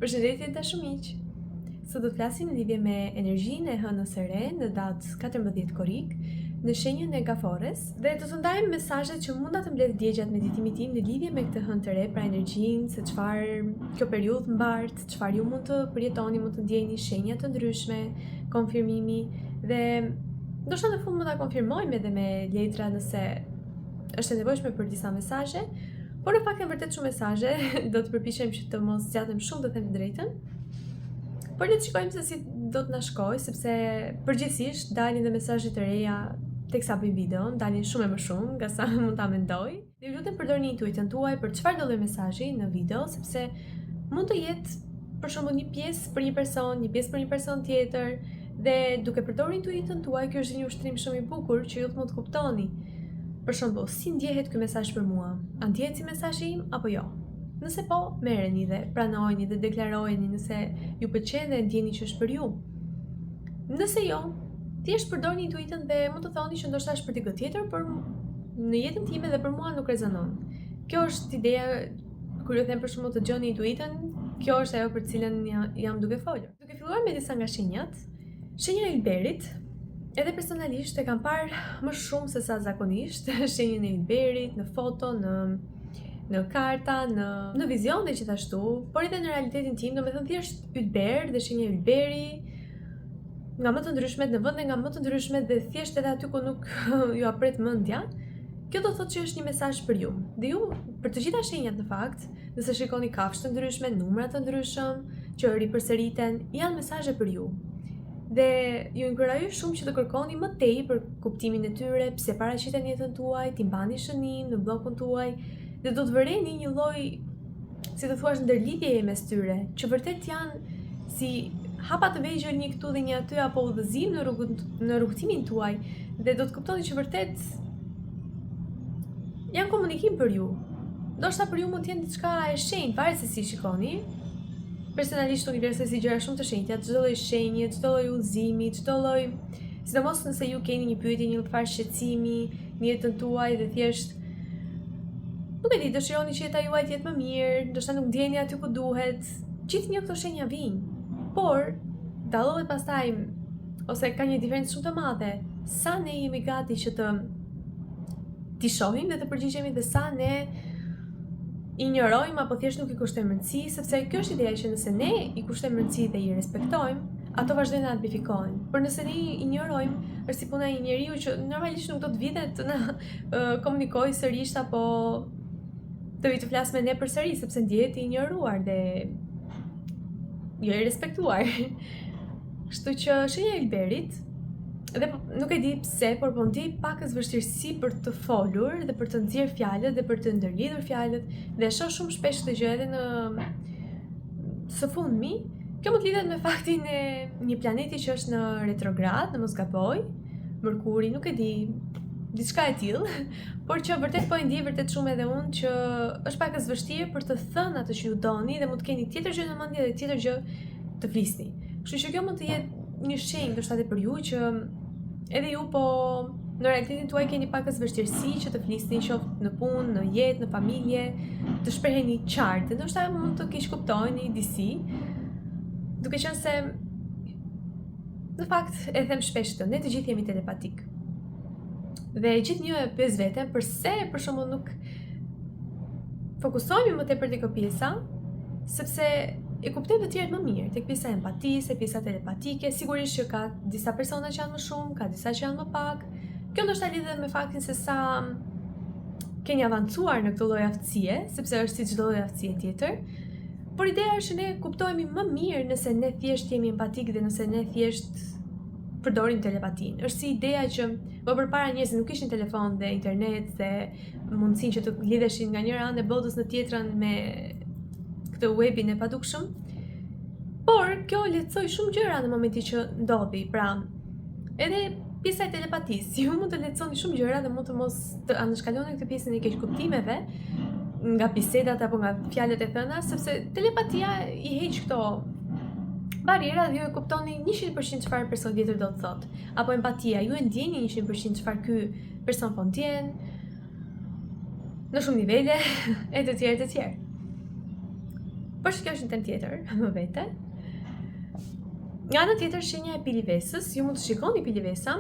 Përshëndetje të dashur miq. Sot do të flasim në lidhje me energjinë e hënës së re në datë 14 korrik në shenjën e Gaforres dhe do të ndajmë mesazhet që munda të mbledh dje gjatë meditimit tim në lidhje me këtë hënë të re, pra energjinë, se çfarë kjo periudhë mbart, çfarë ju mund të përjetoni, mund të ndjeni shenja të ndryshme, konfirmimi dhe ndoshta në fund mund ta konfirmojmë edhe me letra nëse është e nevojshme për disa mesazhe, por në fakt janë vërtet shumë mesazhe, do të përpiqem që të mos zgjatem shumë të them të drejtën. Por le të shikojmë se si do të na shkojë, sepse përgjithsisht dalin dhe mesazhe të reja teksa bëj videon, dalin shumë e më shumë nga sa mund ta mendoj. Dhe ju lutem përdorni intuitën tuaj për çfarëdo lloj mesazhi në video, sepse mund të jetë për shembull një pjesë për një person, një pjesë për një person tjetër, dhe duke përdorur intuitën tuaj, kjo është një ushtrim shumë i bukur që ju të mund të kuptoni. Për shembull, si ndjehet ky mesazh për mua? A ndjehet si mesazhi im apo jo? Nëse po, merreni dhe pranojeni dhe deklarojeni nëse ju pëlqen dhe ndjeni që është për ju. Nëse jo, thjesht përdorni intuitën dhe mund të thoni që ndoshta është për dikë tjetër, por në jetën time dhe për mua nuk rezonon. Kjo është ideja kur ju them për shembull të dëgjoni intuitën, kjo është ajo për të cilën jam duke folur. Duke filluar me disa nga shenjat, shenja e ylberit, edhe personalisht e kam parë më shumë se sa zakonisht shenjën e ylberit në foto, në në karta, në në vizione gjithashtu, por edhe në realitetin tim, domethënë thjesht ylber dhe shenja ylberi nga më të ndryshmet, në vende nga më të ndryshmet dhe thjesht edhe aty ku nuk jua pret mendja. Kjo do thotë që është një mesazh për ju. Dhe ju për të gjitha shenjat në fakt, nëse shikoni kafshë të ndryshme, numra të ndryshëm që ripërsëriten, janë mesazhe për ju. Dhe ju inkurajoj shumë që të kërkoni më tej për kuptimin e tyre, pse paraqiten në jetën tuaj, t'i mbani shënim në bllokun tuaj dhe do të vëreni një lloj si të thuash ndërlidhjeje mes tyre, që vërtet janë si hapa të vegjël një këtu dhe një aty apo udhëzim në rrugën në rrugëtimin tuaj dhe do të kuptoni që vërtet janë komunikim për ju. Ndoshta për ju mund të jenë diçka e shenjtë, varet se si shikoni. Personalisht unë i vlerësoj si gjëra shumë të shenjta, çdo lloj shenje, çdo lloj udhëzimi, çdo lloj sidomos nëse ju keni një pyetje, një farë shqetësimi në jetën tuaj dhe thjesht nuk e di, dëshironi që jeta juaj të jetë më mirë, ndoshta nuk ndjeheni aty ku duhet. Gjithnjë këto shenja vijnë. Por dallohet pastaj ose ka një diferencë shumë të madhe sa ne jemi gati që të t'i shohim dhe të përgjigjemi dhe sa ne injorojmë apo thjesht nuk i kushtojmë rëndësi, sepse kjo është ideja që nëse ne i kushtojmë rëndësi dhe i respektojmë, ato vazhdojnë të amplifikohen. Por nëse ne i injorojmë, është si puna e një njeriu që normalisht nuk do të vijë dhe të na uh, komunikojë sërish apo të vijë të flasë me ne përsëri, sepse ndjehet i injoruar dhe jo i respektuar. Kështu që shenja e ylberit, dhe po, nuk e di pse, por po ndjej pakës vështirësi për të folur dhe për të nxjerrë fjalët dhe për të ndërlidhur fjalët dhe e shoh shumë shpesh këtë gjë edhe në së fundmi. Kjo mund të lidhet me faktin e një planeti që është në retrograd, në mos gaboj, Mërkuri, nuk e di, diçka e tillë, por që vërtet po e ndjej vërtet shumë edhe unë që është pakës vështirë për të thënë atë që ju doni dhe mund të keni tjetër gjë në mendje dhe tjetër gjë të flisni. Kështu që kjo mund të jetë një shenjë ndoshta edhe për ju që edhe ju po në realitetin tuaj keni pakës vështirësi që të flisni qoftë në punë, në jetë, në familje, të shpreheni qartë, dhe ndoshta mund të keqkuptoheni disi, duke qenë se në fakt e them shpesh këtë, ne të gjithë jemi telepatik. Dhe gjithnjë e pyes veten përse për shembull nuk fokusohemi më tepër te kjo pjesa, sepse e kuptojmë të tjerët më mirë, tek pjesa e empatisë, pjesa telepatike, sigurisht që ka disa persona që janë më shumë, ka disa që janë më pak. Kjo ndoshta lidhet me faktin se sa keni avancuar në këtë lloj aftësie, sepse është si çdo lloj aftësie tjetër. Por ideja është që ne kuptohemi më mirë nëse ne thjesht jemi empatik dhe nëse ne thjesht përdorim telepatinë. Është si ideja që më përpara njerëzit nuk kishin telefon dhe internet dhe mundësinë që të lidheshin nga njëra anë e botës në tjetrën me këtë webin e padukshëm. Por kjo lehtësoi shumë gjëra në momentin që ndodhi. Pra, edhe pjesa e telepatisë, ju mund të lehtësoni shumë gjëra dhe mund të mos të anashkaloni këtë pjesën e keqkuptimeve nga bisedat apo nga fjalët e thëna, sepse telepatia i heq këto barriera dhe ju e kuptoni 100% çfarë personi tjetër do të thotë. Apo empatia, ju e ndjeni 100% çfarë ky person po ndjen në shumë nivele e të tjerë të tjerë. Por që kjo është një temë tjetër, më vete. Nga ana tjetër, shenja e pilivesës, ju mund të shikoni pilivesa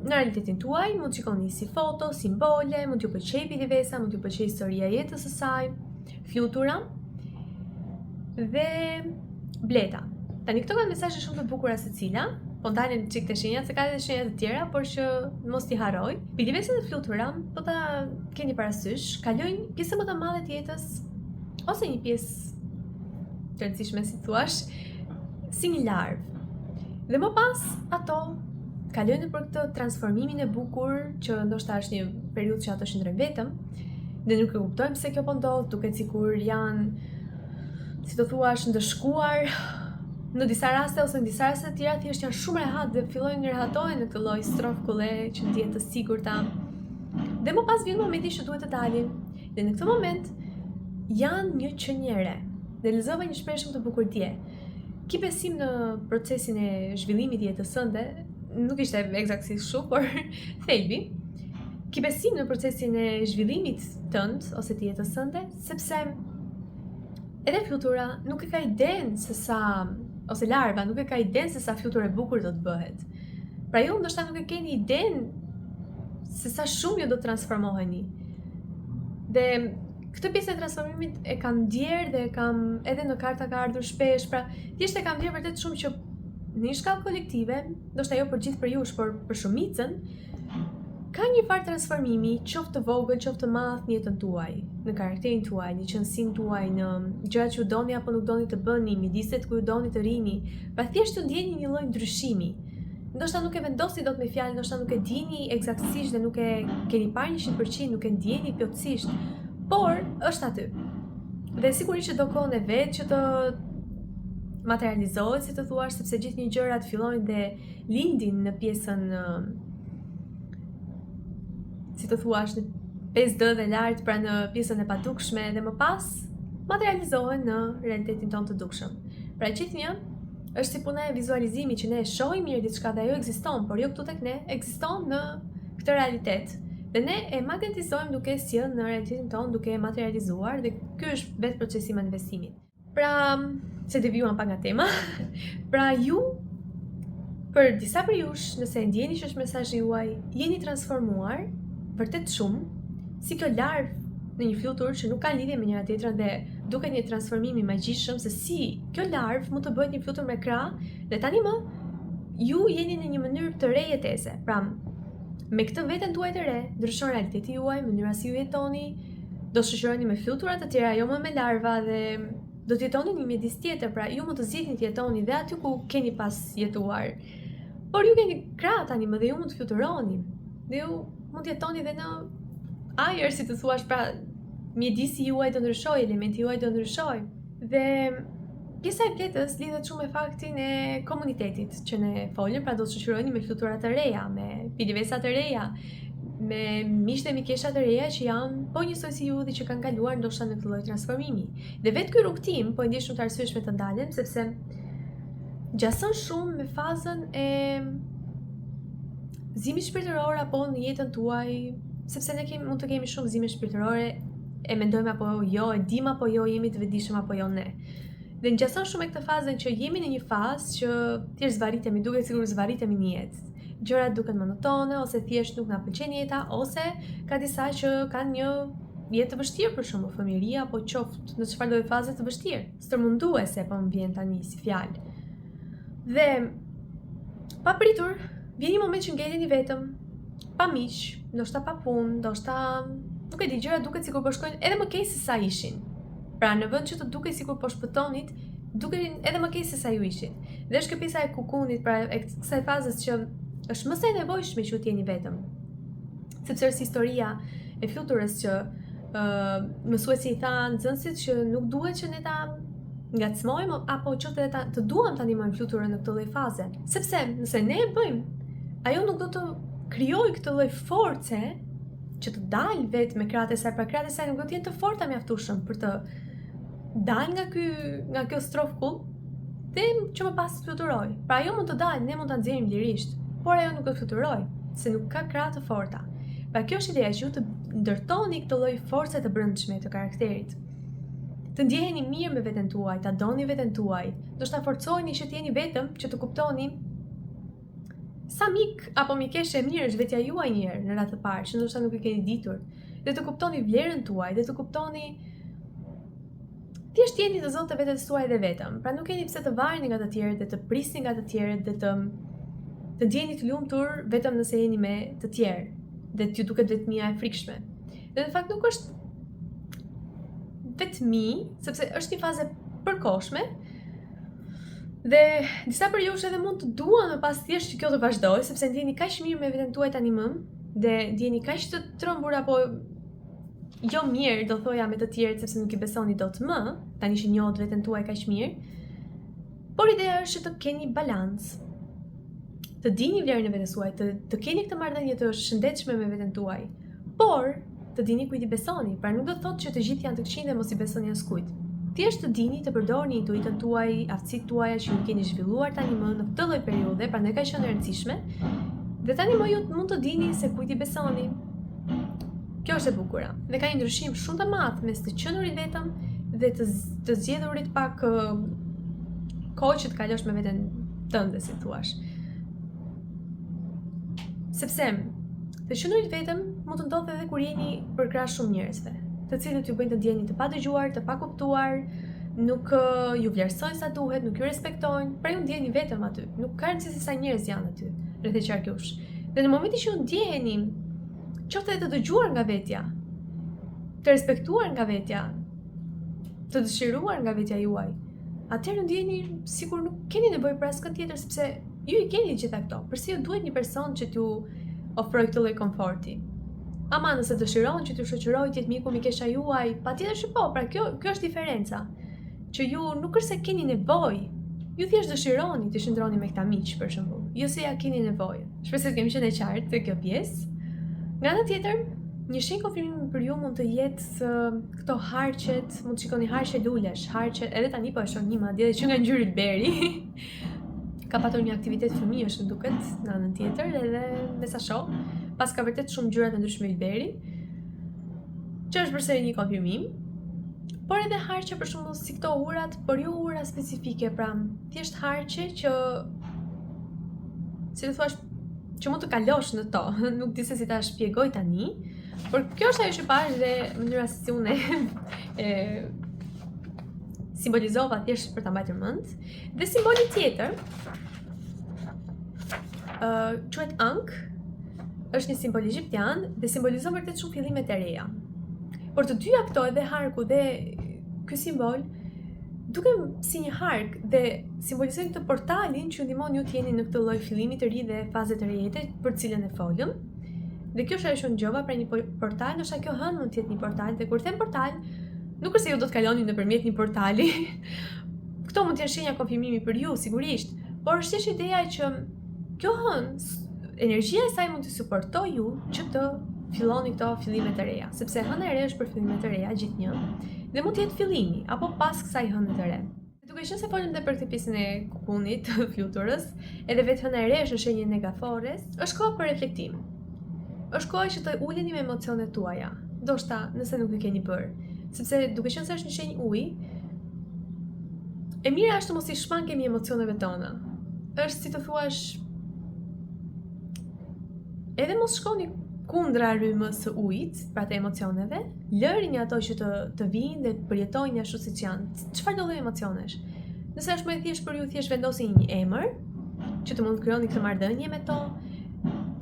në realitetin tuaj, mund të shikoni si foto, simbole, mund t'ju pëlqejë pilivesa, mund t'ju pëlqejë historia e jetës së saj, flutura dhe bleta. Tani këto kanë mesazhe shumë të bukura secila, po ndalem çik te shenjat, se ka edhe shenja të tjera, por që mos t'i harroj. Pilivesa dhe flutura, po ta keni parasysh, kalojnë pjesën më të madhe të jetës ose një pjesë të rëndësishme si thuash, si një larvë. Dhe më pas ato kalojnë nëpër këtë transformimin e bukur që ndoshta është një periudhë që ato qëndrojnë vetëm dhe nuk e kuptojmë pse kjo po ndodh, duket sikur janë si të thuash ndëshkuar në disa raste ose në disa raste të tjera thjesht janë shumë rehat dhe fillojnë rehatohen në këtë lloj strofkulle që ndihen të sigurta. Dhe më pas vjen momenti që duhet të dalin. Dhe në këtë moment janë një qenie e re. Dhe lexova një shprehje shumë të bukur dje. Ki besim në procesin e zhvillimit të jetës tënde, nuk ishte eksaktësisht kështu, por thelbi. Ki besim në procesin e zhvillimit tënd ose të jetës tënde, sepse edhe flutura nuk e ka idenë se sa ose larva nuk e ka idenë se sa flutur e bukur do të bëhet. Pra ju ndoshta nuk e keni idenë se sa shumë ju do të transformoheni. Dhe këtë pjesë e transformimit e kam ndjerë dhe e kam edhe në karta ka ardhur shpesh, pra thjesht e kam ndjerë vërtet shumë që në një shkallë kolektive, ndoshta jo për gjithë prej jush, por për shumicën, ka një farë transformimi, qoftë të vogël, qoftë të madh në jetën tuaj, në karakterin tuaj, në qenësinë tuaj, në gjërat që ju doni apo nuk doni të bëni, mjediset ku ju doni të rrini. Pra thjesht ju ndjeni një lloj ndryshimi. Ndoshta nuk e vendosni dot me fjalë, ndoshta nuk e dini eksaktësisht dhe nuk e keni parë 100%, nuk e ndjeni plotësisht, por është aty. Dhe sigurisht që do kohën e vet që të materializohet, si të thuash, sepse gjithnjë gjërat fillojnë dhe lindin në pjesën si të thuash në 5D dhe lart, pra në pjesën e padukshme dhe më pas materializohen në realitetin tonë të dukshëm. Pra gjithnjë është si puna e vizualizimit që ne e shohim mirë diçka dhe ajo ekziston, por jo këtu tek ne, ekziston në këtë realitet. Dhe ne e magnetizojmë duke e sjellë në realitetin tonë, duke e materializuar dhe ky është vetë procesi i manifestimit. Pra, se devijuam pak nga tema. Pra ju për disa prej jush, nëse e ndjeni që është mesazhi juaj, jeni transformuar vërtet shumë, si kjo larvë në një flutur që nuk ka lidhje me njëra tjetrën dhe duket një transformim i magjishëm se si kjo larvë mund të bëhet një flutur me krah dhe tani më ju jeni në një mënyrë të re jetese. Pra, me këtë veten tuaj të re, ndryshon realiteti juaj, mënyra si ju jetoni, do të shoqëroheni me flutura të tjera, jo më me larva dhe do të jetoni në një mjedis tjetër, pra ju mund të zgjidhni të jetoni dhe aty ku keni pas jetuar. Por ju keni krah tani më dhe ju mund të fluturoni. Dhe ju mund të jetoni dhe në ajër, si të thuash, pra mjedisi juaj do ndryshojë, elementi juaj do ndryshojë. Dhe pjesa e bletës lidhet shumë me faktin e komunitetit që ne folëm, pra do të shoqëroheni me flutura të reja, me pilivesa të reja, me miq dhe mikesha të reja që janë po njësoj si ju dhe që kanë kaluar ndoshta në këtë lloj transformimi. Dhe vetë ky rrugëtim po e ndjej shumë të arsyeshme të ndalem sepse ngjason shumë me fazën e zgjimit shpirtëror apo në jetën tuaj, sepse ne kemi mund të kemi shumë zgjime shpirtërore, e mendojmë apo jo, e dimë apo jo, jemi të vetëdijshëm apo jo ne. Dhe ngjason shumë me këtë fazën që jemi në një fazë që thjesht zvarritemi, duket sikur zvarritemi në jetë. Gjërat duken monotone ose thjesht nuk na pëlqen jeta ose ka disa që kanë një jetë të vështirë për shembull fëmijëria apo qoftë në çfarë lloj faze të vështirë. Stërmunduese po më vjen tani si fjalë. Dhe papritur vjen një moment që ngeleni vetëm, pa miq, ndoshta pa punë, ndoshta nuk e di, gjërat duket sikur po shkojnë edhe më keq se sa ishin. Pra në vend që të dukej sikur po shpëtonit, duken edhe më keq se sa ju ishin. Dhe është kjo pjesa e kukunit, pra e kësaj fazës që është më se e nevojshme që ju të jeni vetëm. Sepse është historia e fluturës që uh, mësuesi i tha nxënësit që nuk duhet që ne ta ngacmojmë apo qoftë edhe ta, të duam ta ndihmojmë fluturën në këtë lloj faze. Sepse nëse ne e bëjmë, ajo nuk do të krijojë këtë lloj force që të dalë vetë me krahët e saj, pra krahët e saj nuk do të jenë të forta mjaftueshëm për të dalë nga ky nga kjo strofkull dhe që më pas të fluturojë. Pra ajo mund të dalë, ne mund ta nxjerrim lirisht, por ajo nuk do të fluturojë, se nuk ka krahë të forta. Pra kjo është ideja që ju të ndërtoni këtë lloj force të brendshme të karakterit. Të ndjeheni mirë me veten tuaj, ta doni veten tuaj, ndoshta forcoheni që të jeni vetëm, që të kuptoni sa mik apo mikeshë e mirë është vetja juaj një herë në radhë të parë, që ndoshta nuk e keni ditur, dhe të kuptoni vlerën tuaj, dhe të kuptoni thjesht jeni të zotë të vetes tuaj dhe vetëm. Pra nuk keni pse të vareni nga të tjerët dhe të prisni nga të tjerët dhe të të ndjeheni të lumtur vetëm nëse jeni me të tjerë dhe t'ju duket vetmia e frikshme. Dhe në fakt nuk është vetmi, sepse është një fazë e përkohshme. Dhe disa prej jush edhe mund të duan më pas thjesht që kjo të vazhdojë, sepse ndjeheni kaq mirë me veten tuaj tani më dhe ndjeheni kaq të trembur apo jo mirë, do thoja me të tjerët sepse nuk i besoni dot më, tani që njohët veten tuaj kaq mirë. Por ideja është që të keni balancë. Të dini vlerën e vetes suaj, të të keni këtë marrëdhënie të shëndetshme me veten tuaj. Por të dini kujt i besoni, pra nuk do të thotë që të gjithë janë të këqinj dhe mos i besoni askujt. Thjesht të dini të përdorni intuitën tuaj, aftësitë tuaja që ju keni zhvilluar tani më në këtë lloj periudhe, prandaj ka qenë e rëndësishme. Dhe tani më ju mund të dini se kujt i besoni. Kjo është e bukura. Dhe ka një ndryshim shumë të madh mes të qenurit vetëm dhe të të zgjedhurit pak kohë që të kalosh me veten tënde, si thuash. Sepse të qenurit vetëm mund të ndodhë edhe kur jeni përkrah shumë njerëzve, të cilët ju bëjnë të ndjeheni të padëgjuar, të pakuptuar, nuk ju vlerësojnë sa duhet, nuk ju respektojnë, pra ju ndjeheni vetëm aty. Nuk ka rëndësi se sa njerëz janë aty rreth e qark jush. Dhe në momentin që ju ndjeheni qoftë edhe të dëgjuar nga vetja, të respektuar nga vetja, të dëshiruar nga vetja juaj, atëherë ju ndjeheni sikur nuk keni nevojë për askënd tjetër sepse ju i keni të gjitha këto. Përse ju duhet një person që t'ju ofrojë këtë lloj komforti? Ama nëse dëshiron që t'ju shoqërojë të jetë miku mikesha juaj, patjetër që po, pra kjo kjo është diferenca. Që ju nuk është se keni nevojë, ju thjesht dëshironi të qëndroni me këta miq për shembull, jo se ja keni nevojë. Shpresoj të kem qenë e qartë te kjo pjesë. Nga ana tjetër, një shenjë konfirmimi për ju mund të jetë këto harqet, mund të shikoni harqe lulesh, harqe, edhe tani po e shoh një madje edhe që nga ngjyrë ylberi. Ka patur një aktivitet fëmijësh, më duket, në anën tjetër, edhe me sa shoh, paska vërtet shumë ngjyra të ndryshme ylberi. Që është përsëri një konfirmim. Por edhe harqe për shembull si këto urat, por jo ura specifike, pra thjesht harqe që si të thuash që mund të kalosh në to. Nuk di se si ta shpjegoj tani, por kjo është ajo që pashë dhe mënyra se si unë e simbolizova thjesht për ta mbajtur mend. Dhe simboli tjetër ë uh, quhet Ankh, është një simbol egjiptian dhe simbolizon vërtet shumë fillimet e reja. Por të dyja këto edhe harku dhe ky simbol duken si një hark dhe simbolizojnë këtë portalin që ju ndihmon ju të jeni në këtë lloj fillimi të ri dhe faze të re jete për të cilën e folëm. Dhe kjo është ajo që unë dëgjova, pra një portal, ndoshta kjo hënë mund të jetë një portal dhe kur them portal, nuk është se ju do të kaloni nëpërmjet një portali. Këto mund të jenë shenja konfirmimi për ju, sigurisht, por është thjesht ideja që kjo hënë, energjia e saj mund të suportojë ju që të filloni këto fillime të reja, sepse hëna e re është për fillime të reja gjithnjë dhe mund të jetë fillimi apo pas kësaj hëne të re. Duke qenë se folëm dhe për këtë pjesën e kukunit të fluturës, edhe vetë hëna e re është në shenjën e gaforres, është koha për reflektim. Është koha që të uleni me emocionet tuaja, ndoshta nëse nuk e keni bërë, sepse duke qenë se është një shenjë uji, e mira është të mos i shmangemi emocioneve tona. Është si të thuash edhe mos shkoni kundra rrymës së ujit, pra të emocioneve, lërini ato që të të vijnë dhe të përjetojnë ashtu siç janë. Çfarëdo lloj emocionesh. Nëse është më e thjeshtë për ju, thjesht vendosni një emër që të mund të krijoni këtë marrëdhënie me to.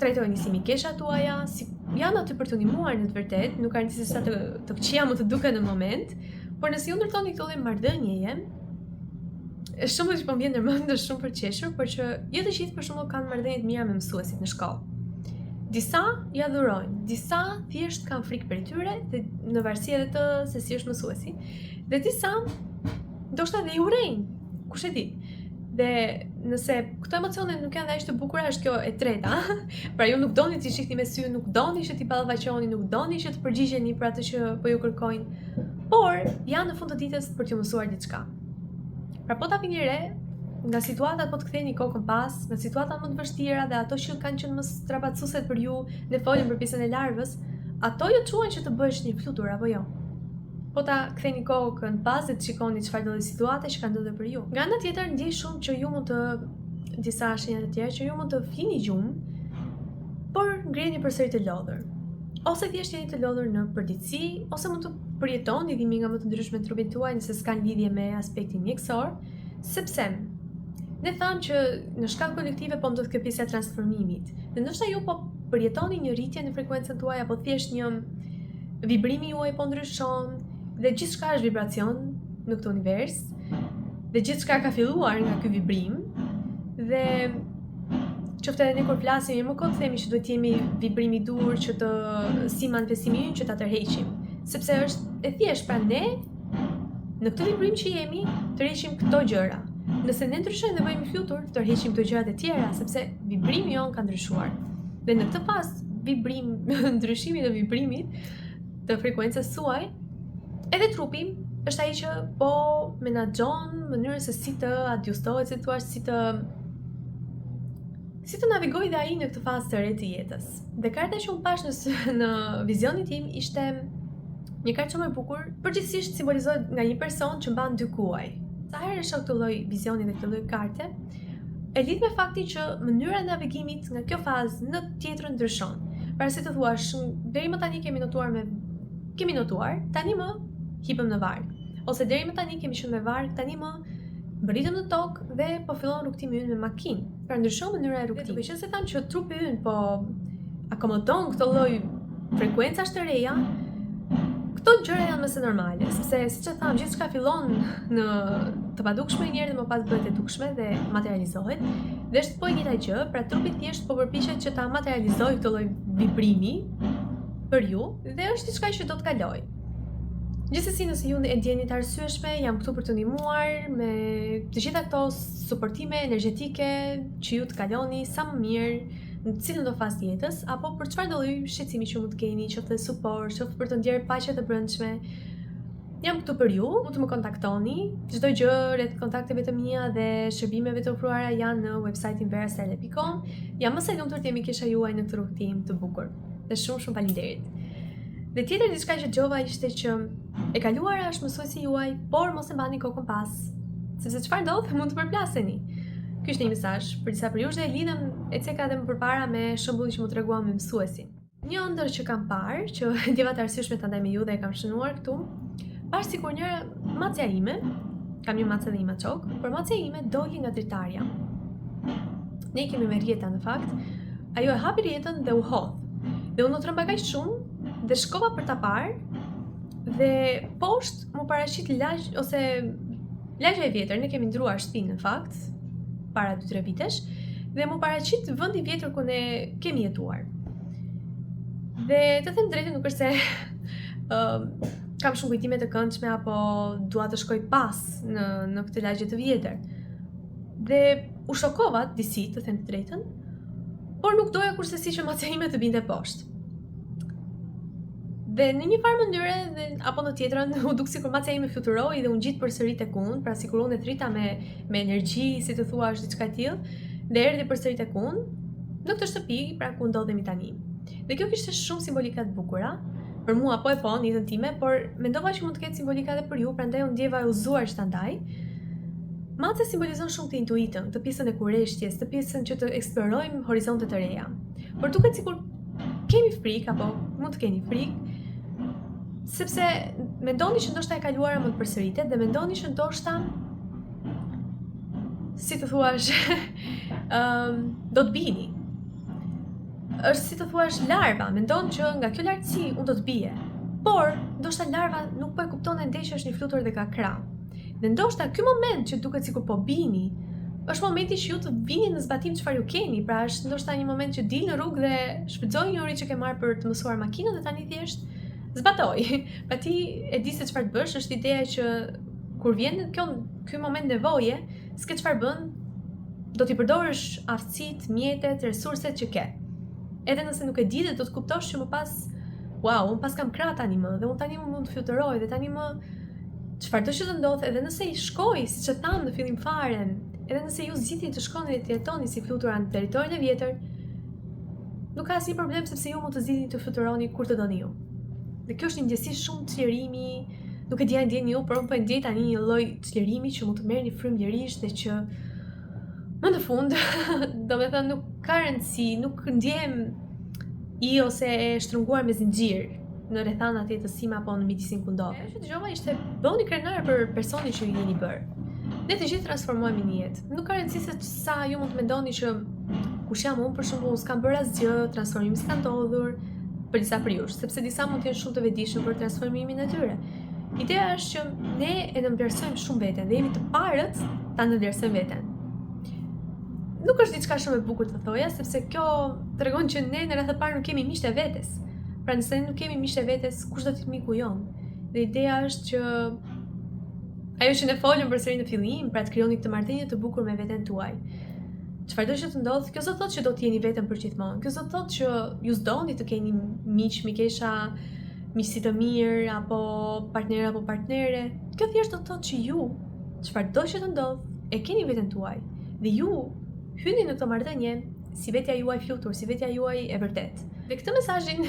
Trajtojini si mikesha tuaja, si janë aty për t'ju ndihmuar në të vërtetë, nuk ka rëndësi se sa të të këqija mund të duken në moment, por nëse ju ndërtoni këtë lloj marrëdhënieje, është shumë që po më vjen ndërmend, është shumë për të qeshur, por që jo të gjithë për shembull kanë marrëdhënie të mira me mësuesit në shkollë. Disa i adhurojnë, disa thjesht kanë frikë prej tyre dhe në varësi edhe të se si është mësuesi. Dhe disa ndoshta dhe i urrejnë. Kush e di? Dhe nëse këto emocione nuk janë aq të bukura, është kjo e treta. pra ju nuk doni t'i shihni me sy, nuk doni që t'i ballafaqoni, nuk doni që të përgjigjeni për atë që po ju kërkojnë, por janë në fund të ditës për t'ju mësuar diçka. Pra po ta vini re, nga situatat po të ktheni kokën pas, nga situatat më të vështira dhe ato që kanë qenë më strapacuese për ju, ne folëm për pjesën e larvës, ato ju çuan që të bëhesh një flutur apo jo? Po ta ktheni kokën pas dhe të shikoni çfarë lloj situate që ka ndodhur për ju. Nga ana tjetër, ndjej shumë që ju mund të disa shenja të tjera që ju mund të flini gjumë, por ngriheni përsëri të lodhur. Ose thjesht jeni të lodhur në përditësi, ose mund të përjetoni dhimbje nga më të ndryshme në trupin tuaj nëse s'kanë lidhje me aspektin mjekësor, sepse ne thamë që në shkallë kolektive po ndodh kjo pjesa e transformimit. Dhe ndoshta ju po përjetoni një rritje në frekuencën tuaj apo thjesht një vibrimi juaj po ndryshon dhe gjithçka është vibracion në këtë univers dhe gjithçka ka filluar nga ky vibrim dhe qoftë edhe ne kur flasim, jo më kot themi që duhet të jemi vibrimi i duhur që të si manifestimi ynë që ta tërheqim, sepse është e thjeshtë, pra ne në këtë vibrim që jemi, tërheqim këto gjëra. Nëse ne ndryshojmë dhe bëhemi flutur, tërheqim këto gjërat e tjera, sepse vibrimi jonë ka ndryshuar. Dhe në këtë fazë vibrim, ndryshimi të vibrimit të frekuencës suaj, edhe trupi është ai që po menaxhon mënyrën se si të adjustohet, si thua, si të si të navigojë dhe ai në këtë fazë të re të jetës. Dhe karta që unë pashë në, në vizionin tim ishte një kartë shumë e bukur, përgjithsisht simbolizohet nga një person që mban dy kuaj. Sa herë e shoh këtë lloj vizioni dhe këtë lloj karte, e lidh me faktin që mënyra e navigimit nga kjo fazë në tjetrën ndryshon. Pra si të thuash, deri më tani kemi notuar me kemi notuar, tani më hipëm në varkë. Ose deri më tani kemi qenë me varkë, tani më mbërritëm në tokë dhe po fillon rrugëtimi ynë me makinë. Pra ndryshon mënyra e rrugëtimit. Duke qenë se thamë që trupi ynë po akomodon këto lloj frekuencash të reja, këto gjëra janë më se normale, sepse siç e thamë, gjithçka fillon në të padukshme një herë dhe më pas bëhet e dukshme dhe materializohet. Dhe është po e njëjta gjë, pra trupi thjesht po përpiqet që ta materializojë këtë lloj vibrimi për ju dhe është diçka që do të kalojë. Gjithsesi nëse ju e ndjeni të arsyeshme, jam këtu për të ndihmuar me të gjitha këto suportime energjetike që ju të kaloni sa më mirë në cilën do fazë të jetës apo për çfarë do lloj shqetësimi që mund të keni, qoftë suport, qoftë për të ndjerë paqe të brendshme. Jam këtu për ju, mund të më kontaktoni. Çdo gjë rreth kontakteve të mia dhe shërbimeve të ofruara janë në website-in verastelle.com. Jam më se e lumtur të jem mikesha juaj në këtë rrugëtim të bukur. Dhe shumë shumë faleminderit. Dhe tjetër diçka që dëgjova ishte që e kaluara është mësuesi juaj, por mos e mbani kokën pas. Sepse çfarë ndodh, mund të përplaseni. Ky ishte një mesazh për disa prej jush dhe e lidhem e ceka edhe më përpara me shembullin që m'u tregua me mësuesin. Një ëndërr që kam parë, që ndjeva të arsyeshme ta ndaj me ju dhe e kam shënuar këtu, pashë sikur një macja ime, kam një mace dhe një maçok, por macja ime doli nga dritarja. Ne i kemi me rrjeta në fakt, ajo e hapi rrjetën dhe u hodh. Dhe unë u tremba kaq shumë dhe shkova për ta parë dhe poshtë m'u paraqit lagj ose lagja e vjetër, ne kemi ndruar shtëpinë në fakt para 2-3 vitesh dhe m'u paraqit vendi i vjetër ku ne kemi jetuar. Dhe të them drejtën nuk është se uh, kam shumë kujtime të këndshme apo dua të shkoj pas në në këtë lagje të vjetër. Dhe u shokova disi, të them të drejtën, por nuk doja kurrsesi që macja ime të binte poshtë. Dhe në një farë mënyre dhe apo në tjetrën u duk sikur macja ime fluturoi dhe u ngjit përsëri tek unë, pra sikur unë e thërrita me me energji, si të thuash diçka e tillë, dhe erdhi përsëri tek unë në këtë shtëpi, pra ku ndodhemi tani. Dhe kjo kishte shumë simbolika të bukura për mua po e po në jetën time, por mendova që mund të ketë simbolika edhe për ju, prandaj u ndjeva e udhëzuar që ta ndaj. Macja simbolizon shumë këtë intuitën, këtë pjesën e kureshtjes, këtë pjesën që të eksplorojmë horizonte të reja. Por duket sikur kemi frikë apo mund të keni frikë sepse mendoni që ndoshta e kaluara mund të përsëritet dhe mendoni që ndoshta si të thuash um, do të bini. Është si të thuash larva, mendon që nga kjo lartësi unë do të bie. Por, ndoshta larva nuk po e kupton ende që është një flutur dhe ka krahë. Dhe ndoshta ky moment që duket sikur po bini, është momenti që ju të vini në zbatim çfarë ju keni, pra është ndoshta një moment që dil në rrugë dhe shfrytëzoj njohuritë që ke marrë për të mësuar makinën dhe tani thjesht zbatoj. Pra ti e di se çfarë të bësh, është ideja që kur vjen kjo ky moment nevoje, s'ke çfarë bën, do t'i përdorësh aftësitë, mjetet, resurset që ke. Edhe nëse nuk e di dhe do të kuptosh që më pas, wow, unë paskam krahë tani më dhe unë tani më mund të fluturoj dhe tani më Çfarëdo që të ndodhë, edhe nëse i shkoj, siç e thamë në fillim fare, edhe nëse ju zgjidhni të shkoni dhe të jetoni si flutura në territorin e vjetër, nuk ka asnjë problem sepse ju mund të zgjidhni të fluturoni kur të doni ju. Dhe kjo është një ndjesi shumë çlirimi. Nuk e di a e ndjeni ju, por unë po e ndjej tani një lloj çlirimi që mund të merrni frymë lirisht dhe që më në fund, domethënë nuk ka rëndësi, nuk ndjehem i ose e shtrënguar me zinxhir në rrethanat e jetës sime apo në mjedisin ku ndodhem. Ajo që dëgjova ishte bëhuni krenar për personin që ju jeni bërë. Ne të gjithë transformohemi në jetë. Nuk ka rëndësi se sa ju mund të mendoni që kush jam unë për shembull, unë s'kam bërë asgjë, transformimi s'ka ndodhur për disa prej jush, sepse disa mund të jenë shumë të vetëdijshëm për transformimin e tyre. Ideja është që ne e nënvlerësojmë shumë veten dhe jemi të parët ta nënvlerësojmë veten. Nuk është diçka shumë e bukur të thoja, sepse kjo tregon që ne në radhë të parë nuk jemi miqtë e vetes. Pra nëse ne nuk jemi miqtë e vetes, kush do të jetë miku jonë? Dhe ideja është që ajo që ne folëm përsëri në fillim, pra të krijoni këtë marrëdhënie të bukur me veten tuaj. Çfarëdo që të ndodhë, kjo s'do të thotë që do të jeni vetëm për gjithmonë. Kjo s'do të thotë që ju s'doni të keni miq, mikesha, miqësi të mirë apo partner apo partnere. Kjo thjesht do të thotë që ju, çfarëdo që të ndodhë, e keni veten tuaj dhe ju hyni në këtë marrëdhënie si vetja juaj flutur, si vetja juaj e vërtetë. Dhe këtë mesazhin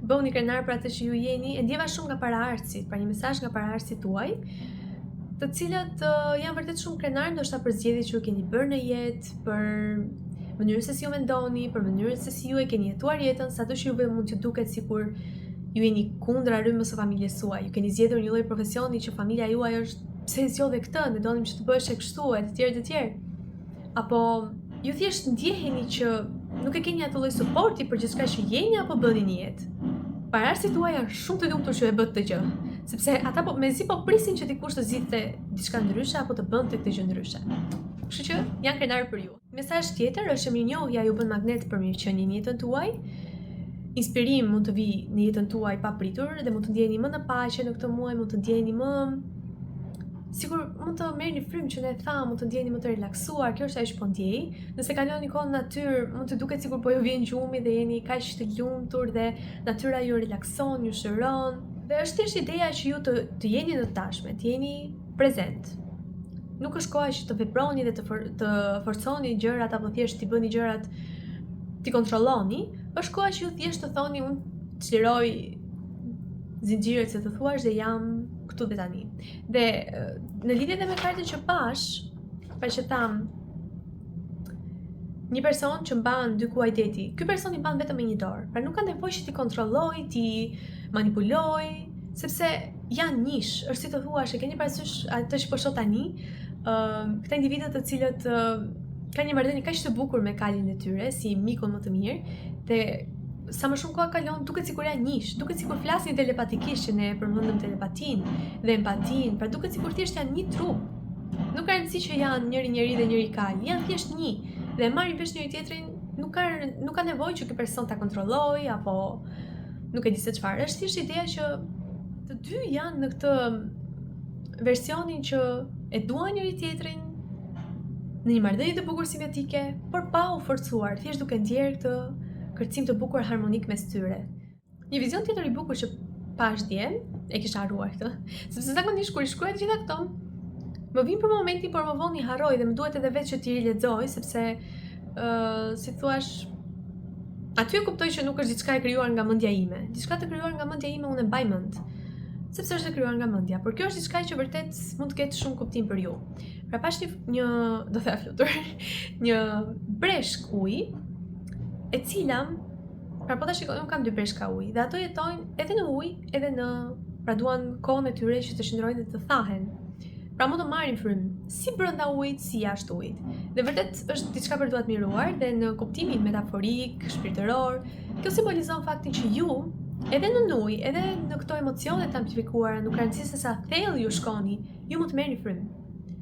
bëhuni krenar për atë që ju jeni, e ndjeva shumë nga paraardhësit, pra një mesazh nga paraardhësit tuaj, të cilët uh, janë vërtet shumë krenar ndoshta për zgjedhjet që ju keni bërë në jetë, për mënyrën se si ju mendoni, për mënyrën se si ju e keni jetuar jetën, sado që juve mund t'ju duket sikur ju jeni kundra rrymës së familjes suaj, ju keni zgjedhur një lloj profesioni që familja juaj është pse e zgjodhe këtë, ne donim që të bëheshe kështu e të tjerë të tjerë. Apo ju thjesht ndjeheni që nuk e keni atë lloj suporti për gjithçka që jeni apo bëni në jetë. Paraardhësit tuaj janë shumë të lumtur që e bëtë këtë gjë, sepse ata po mezi po prisin që dikush të zgjidhte diçka ndryshe apo të bënte këtë gjë ndryshe. Kështu që janë krenarë për ju. Mesazh tjetër është që mirënjohja ju bën magnet për mirëqenie në jetën tuaj. Inspirim mund të vijë në jetën tuaj papritur dhe mund të ndjeheni më në paqe në këtë muaj, mund të ndjeheni më sikur mund të merrni frymë që ne thamë, mund të ndjeheni më të relaksuar, kjo është ajo që po ndjej. Nëse kaloni kohë në natyrë, mund të duket sikur po ju vjen gjumi dhe jeni kaq të lumtur dhe natyra ju relakson, ju shëron. Dhe është thjesht ideja që ju të të jeni në të tashme, të jeni prezent. Nuk është koha që të veproni dhe të for, të forconi gjërat apo thjesht t'i bëni gjërat t'i kontrolloni, është koha që ju thjesht të thoni unë çliroj zinxhirët si të thuash dhe jam këtu dhe tani. Dhe në lidhje edhe me kartën që pashë, pra që thamë, një person që mban dy kuaj deti, ky person i mban vetëm me një dorë. Pra nuk ka nevojë që t'i kontrollojë, t'i manipulojë, sepse janë njësh, është si të thuash, e keni parasysh atë që po shoh tani, ë uh, këta individët të cilët uh, kanë një marrëdhënie kaq të bukur me kalin e tyre, si mikun më të mirë, dhe sa më shumë koha kalon, duket sikur janë njësh, duket sikur flasin telepatikisht që ne e përmendëm telepatinë dhe empatinë, pra duket sikur thjesht janë një trup. Nuk ka rëndësi që janë njëri njeri dhe njëri kal, janë thjesht një dhe e marrin vesh njëri tjetrin, nuk ka nuk ka nevojë që ky person ta kontrollojë apo nuk e di se çfarë. Është thjesht ideja që të dy janë në këtë versionin që e duan njëri tjetrin në një marrëdhënie të bukur simbiotike, por pa u forcuar, thjesht duke ndjerë këtë kërcim të bukur harmonik mes tyre. Një vizion tjetër i bukur që pashë dje, e kisha harruar këtë, sepse zakonisht kur i shkruaj të gjitha këto, më vijnë për momentin, por më vonë i harroj dhe më duhet edhe vetë që t'i rilexoj, sepse ë uh, si thuash aty e kuptoj që nuk është diçka e krijuar nga mendja ime. Diçka të krijuar nga mendja ime unë e mbaj mend, sepse është e krijuar nga mendja, por kjo është diçka që vërtet mund të ketë shumë kuptim për ju. Pra pashë një, një do thosha flutur, një breshkë uji, e cila, pra po ta shikoj, unë kam dy breshka uji, dhe ato jetojnë edhe në ujë, edhe në, pra duan kohën e tyre që të qëndrojnë dhe të thahen. Pra mund të marrin frymë, si brenda ujit, si jashtë ujit. Dhe vërtet është diçka për t'u admiruar dhe në kuptimin metaforik, shpirtëror, kjo simbolizon faktin që ju, edhe në ujë, edhe në këto emocione të amplifikuara, nuk ka rëndësi se sa thellë ju shkoni, ju mund të merrni frymë.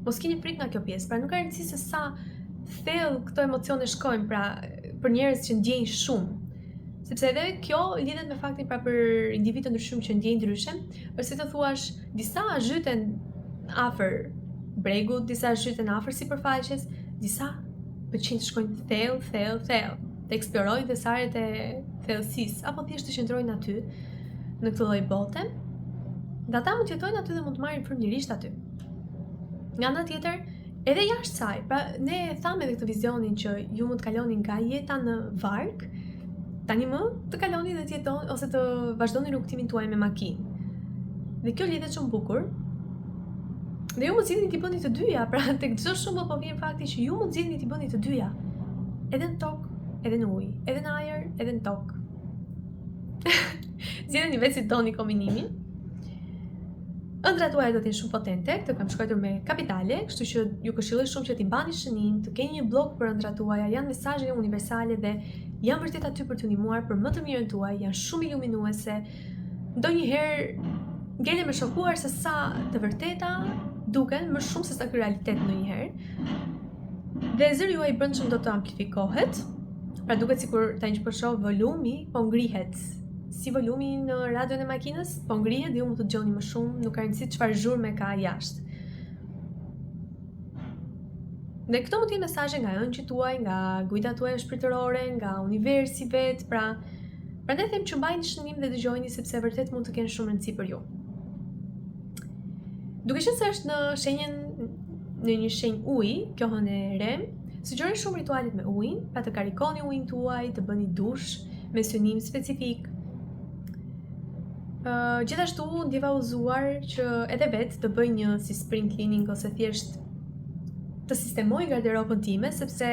Mos kini frikë nga kjo pjesë, pra nuk ka rëndësi se sa thellë këto emocione shkojnë, pra për njerëz që ndjejnë shumë. Sepse edhe kjo lidhet me faktin pra për individë të ndryshëm që ndjejnë ndryshe, është si të thuash disa zhyten afër bregut, disa zhyten afër sipërfaqes, disa pëlqejnë të shkojnë thellë, thellë, thellë, të eksplorojnë thesaret e thellësisë apo thjesht të qëndrojnë aty në këtë lloj bote. Dhe ata mund të jetojnë aty dhe mund të marrin frymë lirisht aty. Nga ana tjetër, edhe jashtë saj, pra ne e thamë edhe këtë vizionin që ju mund të kaloni nga jeta në varkë, tani më të kaloni dhe të jetoni ose të vazhdoni rrugëtimin tuaj me makinë. Dhe kjo lidhet shumë bukur. Dhe ju mund zgjidhni t'i bëni të dyja, pra tek çdo shembull po vjen fakti që ju mund zgjidhni t'i bëni të dyja. Edhe në tokë, edhe në ujë, edhe në ajër, edhe në tokë. Zgjidhni vetë si doni kombinimin. Ëndrrat tuaja do të jenë shumë potente, këtë kam shkruar me kapitale, kështu që ju këshilloj shumë që t'i mbani shënim, të keni një bllok për ëndrrat tuaja, janë mesazhe universale dhe janë vërtet aty për t'ju ndihmuar për më të mirën tuaj, janë shumë iluminuese. Ndonjëherë ngelem e shokuar se sa të vërteta duken më shumë se sa ky realitet ndonjëherë. Dhe zëri juaj i brendshëm do të amplifikohet. Pra duket sikur tani që po shoh volumi po ngrihet. Si volumi në radion e makinës po ngrihet dhe ju mund të dëgjoni më shumë, nuk ka rëndësi çfarë zhurme ka jashtë. Dhe këto mund të jenë mesazhe nga ëngjëjt tuaj, nga guida tuaja shpirtërore, nga universi vetë, pra prandaj them që mbajini shënim dhe dëgjojini sepse vërtet mund të kenë shumë rëndësi për ju. Duke qenë se është në shenjën në një shenjë uji, kjo hënë e re, sugjeroj shumë ritualet me ujin, pra të karikoni ujin tuaj, të bëni dush me synim specifik. Uh, gjithashtu ndjeva udhëzuar që edhe vetë të bëj një si spring cleaning ose thjesht të sistemoj garderobën time, sepse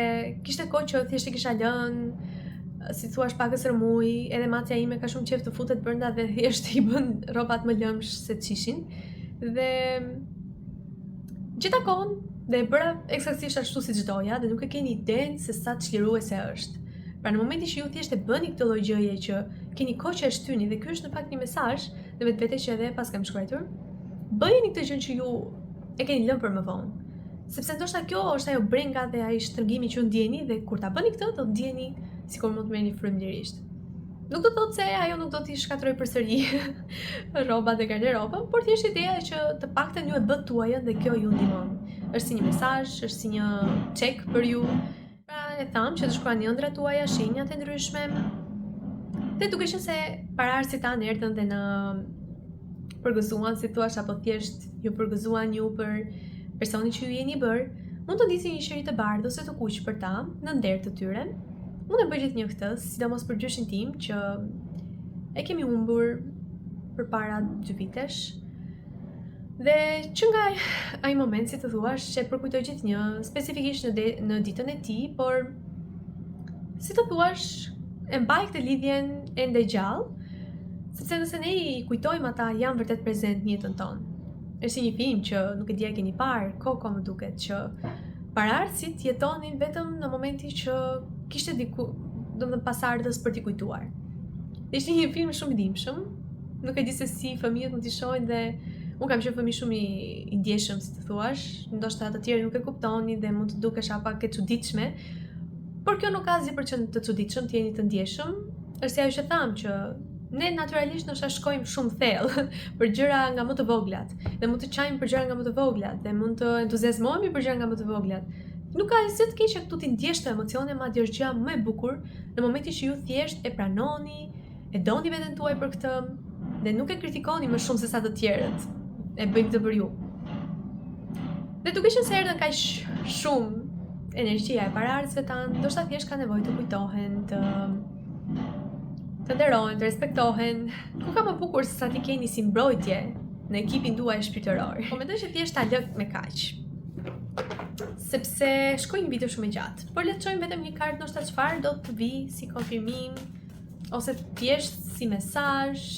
kishte kohë që thjesht e kisha lënë, si thua pak rrëmujë, edhe macja ime ka shumë qejf të futet brenda dhe thjesht i bën rrobat më lëmsh se ç'ishin. Dhe gjeta kohën dhe e bëra eksaktësisht ashtu siç doja dhe nuk e keni idenë se sa çliruese është. Pra në momentin që ju thjesht e bëni këtë lloj gjëje që keni kohë që e shtyni dhe ky është në fakt një mesazh në vetvete që edhe pas kam shkruar, bëjeni këtë gjë që ju e keni lënë për më vonë. Sepse ndoshta kjo është ajo brenga dhe ai shtrëngimi që ju ndjeni dhe kur ta bëni këtë do të ndjeni sikur mund të merrni frymë lirisht. Nuk do të thotë se ajo nuk do t'i shkatërrojë përsëri rrobat dhe garderobën, por thjesht ideja që të paktën ju e bëtë tuajën dhe kjo ju ndihmon. Është si një mesazh, është si një check për ju. Pra e thamë që të shkruani ëndrrat tuaja, shenjat e ndryshme. Dhe duke qenë se paraardhësit tanë erdhën dhe na përgëzuan, si thua, apo thjesht ju përgëzuan ju për personin që ju jeni bërë, mund të ndizni një qiri të bardhë ose të kuq për ta, në nder të tyre. Unë e bëj gjithnjë këtë, sidomos për gjyshin tim që e kemi humbur përpara dy vitesh. Dhe që nga ai moment, si të thuash, që e përkujtoj gjithnjë, specifikisht në, de, në ditën e tij, por si të thuash, e mbaj këtë lidhjen ende gjallë, sepse nëse ne i kujtojmë ata janë vërtet prezent në jetën tonë. Është si një film që nuk e di a e keni parë, Koko më duket që paraardhësit jetonin vetëm në momentin që kishte diku, domethënë pasardhës për t'i kujtuar. Dhe ishte një film shumë i dhimbshëm, nuk e di se si fëmijët mund t'i shohin dhe unë kam qenë fëmijë shumë i, i ndjeshëm, si të thuash, ndoshta të tjerë nuk e kuptonin dhe mund të dukesha pak e çuditshme, por kjo nuk ka asgjë për qenë të çuditshëm, të jeni të ndjeshëm, është si ajo që thamë që ne natyralisht ndoshta shkojmë shumë thellë për gjëra nga më të voglat dhe mund të qajmë për gjëra nga më të voglat dhe mund të entuziazmohemi për gjëra nga më të voglat. Nuk ka asgjë të keqe këtu t'i ndjesh këto emocione, madje është gjëja më e bukur në momentin që ju thjesht e pranoni, e doni veten tuaj për këtë dhe nuk e kritikoni më shumë se sa të tjerët. E bëjnë këtë për ju. Dhe duke qenë se erdhën kaq shumë energjia e paraardhësve tanë, ndoshta thjesht ka nevojë të kujtohen, të të nderohen, të respektohen. Ku ka më bukur se sa t'i keni si mbrojtje në ekipin tuaj shpirtëror. Po mendoj që thjesht ta lë me kaq. Sepse shkoi një video shumë e gjatë. Por le të shohim vetëm një kartë ndoshta çfarë do të vijë si konfirmim ose thjesht si mesazh,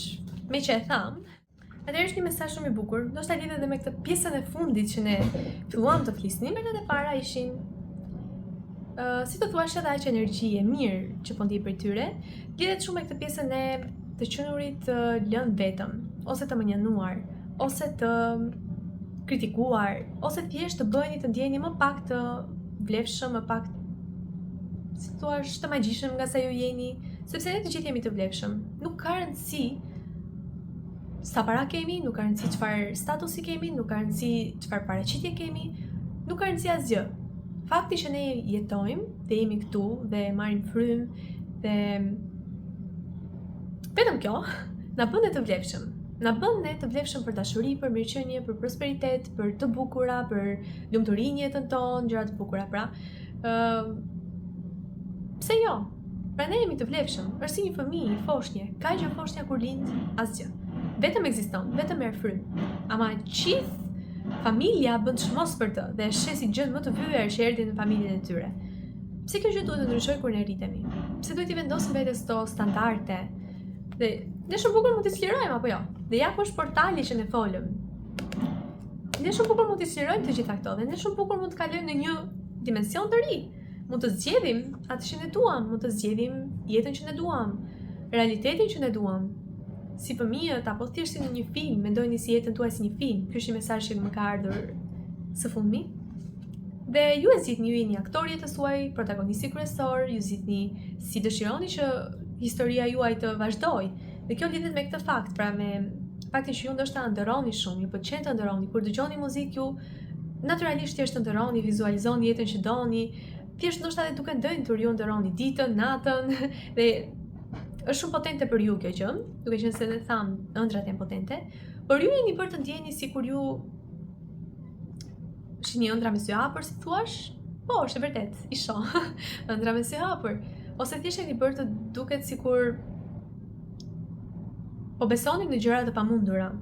meqë e thamë. Atëherë është një mesazh shumë i bukur, ndoshta lidhet edhe me këtë pjesën e fundit që ne filluam të flisnim. Kartat e para ishin uh, si të thuash edhe aq energji e mirë që po ndjej prej tyre, lidhet shumë me këtë pjesën e të qenurit të lënë vetëm, ose të mënjanuar, ose të kritikuar, ose thjesht të bëheni të ndjeheni më pak të vlefshëm, më pak si thua, të magjishëm nga sa ju jeni, sepse ne të gjithë jemi të vlefshëm. Nuk ka rëndësi sa para kemi, nuk ka rëndësi çfarë statusi kemi, nuk ka rëndësi çfarë paraqitje kemi, nuk ka rëndësi asgjë. Fakti që ne jetojmë dhe jemi këtu dhe marrim frymë dhe vetëm kjo na bën ne të vlefshëm. Na bën ne të vlefshëm për dashuri, për mirëqenie, për prosperitet, për të bukura, për lumturi në jetën tonë, gjëra të bukura pra. Ë uh, Pse jo? Pra ne jemi të vlefshëm. Është si një fëmijë, një foshnje. Ka gjë foshnja kur lind? Asgjë. Vetëm ekziston, vetëm merr frymë. Ama gjithë familja bën çmos për të dhe e sheh si gjënë më të vyer që erdhi në familjen e tyre. Pse kjo gjë duhet të ndryshojë kur ne rritemi? Pse duhet t'i vendosim vetes këto standarde? Dhe ne shumë bukur mund t'i çlirojmë apo jo? Dhe ja ku është portali që ne folëm. Ne shumë bukur mund t'i çlirojmë të gjitha këto dhe ne shumë bukur mund të kalojmë në një dimension të ri. Mund të zgjedhim atë që ne duam, mund të zgjedhim jetën që ne duam, realitetin që ne duam. Si fëmijët apo thjesht si në një film, mendojeni si jetën tuaj si një film. Ky është një mesazh që më ka ardhur së fundmi. Dhe ju e zgjidhni, ju jeni aktori i jetës suaj, protagonisti kryesor, ju zgjidhni si dëshironi që historia juaj të vazhdojë. Dhe kjo lidhet me këtë fakt, pra me faktin që ju ndoshta ëndërroni shumë, ju pëlqen të ëndërroni, kur dëgjoni muzikë ju naturalisht thjesht ëndërroni, vizualizoni jetën që doni, thjesht ndoshta edhe duke ndenjtur ju ëndërroni ditën, natën dhe është shumë potente për ju kjo gjë, duke qenë se ne thamë ëndrrat janë potente, por ju jeni bërë të ndjeheni sikur ju Shihni ëndrra me sy hapur, si thuash? Po, është e vërtetë, i shoh. ëndrra me sy hapur. Ose thjesht jeni bërë të duket sikur po besoni në gjëra të pamundura.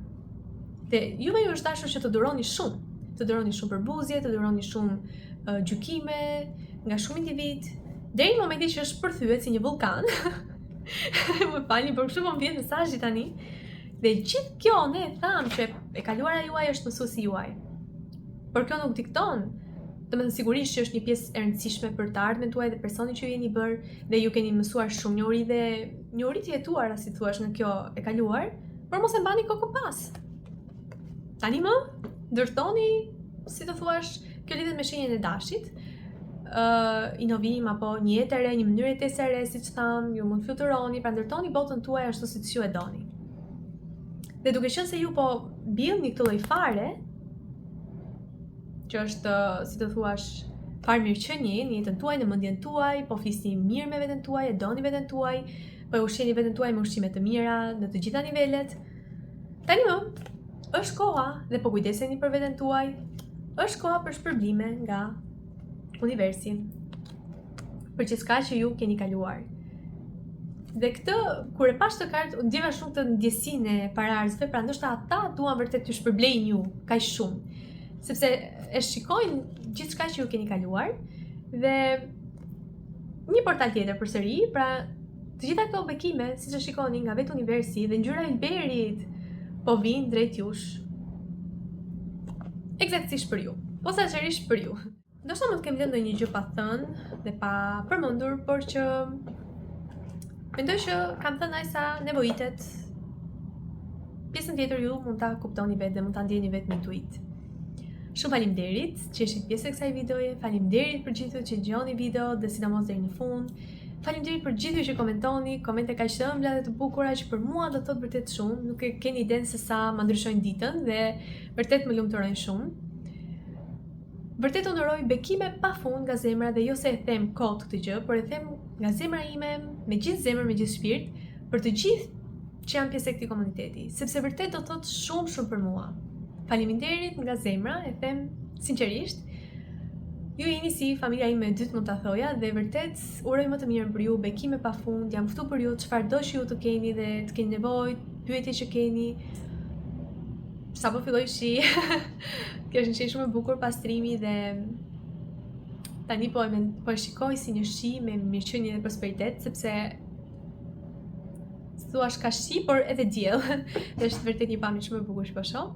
Dhe juve ju është dashur që të duroni shumë, të duroni shumë përbuzje, të duroni shumë uh, gjykime nga shumë individë, deri në momentin që shpërthyet si një vullkan. Më falni, por kështu po më vjen mesazhi tani. Dhe gjithë kjo ne thamë që e kaluara juaj është mësuesi juaj. Por kjo nuk dikton, domethënë sigurisht që është një pjesë e rëndësishme për të ardhmen tuaj dhe personin që ju jeni bërë dhe ju keni mësuar shumë njohuri dhe njohuri të jetuara, si thua, nga kjo e kaluar, por mos e mbani kokën pas. Tani më ndërtoni, si të thuash, kjo lidhet me shenjën e dashit, uh, inovim apo një jetë e re, një mënyrë jetese e re, siç thamë, ju mund të fluturoni, pra ndërtoni botën tuaj ashtu siç ju e doni. Dhe duke qenë se ju po mbillni këtë lloj fare, që është, si të thuash, farë mirëqenie në jetën tuaj, në mendjen tuaj, po flisni mirë me veten tuaj, e doni veten tuaj, po e ushqeni veten tuaj me ushqime të mira në të gjitha nivelet. Tani më, është koha dhe po kujdeseni për veten tuaj, është koha për shpërblime nga universi për gjithçka që ju keni kaluar. Dhe këtë, kur e pashë këtë kartë, ndjeva shumë këtë ndjesinë e paraardhësve, pra ndoshta ata duan vërtet t'ju shpërblejnë ju kaq shumë. Sepse e shikojnë gjithçka që ju keni kaluar dhe një portal tjetër përsëri, pra të gjitha këto bekime, siç e shikoni nga vetë universi dhe ngjyra e ylberit po vijnë drejt jush. Eksaktësisht për ju. Posaçërisht për ju. Ndoshta mund të kem lënë ndonjë gjë pa thënë dhe pa përmendur, por që mendoj që kam thënë aq sa nevojitet. Pjesën tjetër ju mund ta kuptoni vetë dhe mund ta ndjeni vetë me intuitë. Shumë faleminderit që ishit pjesë e kësaj videoje, faleminderit për gjithë ju që dëgjoni videot dhe sidomos deri në fund. Faleminderit për gjithë ju që komentoni, komente kaq të ëmbla dhe të bukura që për mua do të thotë vërtet shumë, nuk e keni idenë se sa ma ndryshojnë ditën dhe vërtet më lumturojnë shumë. Vërtet unë uroj bekime pa fund nga zemra dhe jo se e them kot këtë gjë, por e them nga zemra ime, me gjithë zemër, me gjithë shpirt, për të gjithë që janë pjesë e këtij komuniteti, sepse vërtet do të thotë shumë shumë për mua. Faleminderit nga zemra, e them sinqerisht. Ju jeni si familja ime e dytë mund ta thoja dhe vërtet uroj më të mirën për ju, bekime pa fund, jam këtu për ju, çfarëdo që ju të keni dhe të keni nevojë, pyetje që keni, Sapo filloi shi. Kjo është një shenjë shumë e bukur pastrimi dhe tani po e men, po e shikoj si një shi me mirëqenie dhe prosperitet sepse thua ka shi, por edhe diell. dhe është vërtet një pamje shumë e bukur që po shoh.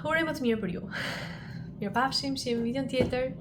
Uroj më të mirë për ju. Mirupafshim, shihemi në videon tjetër.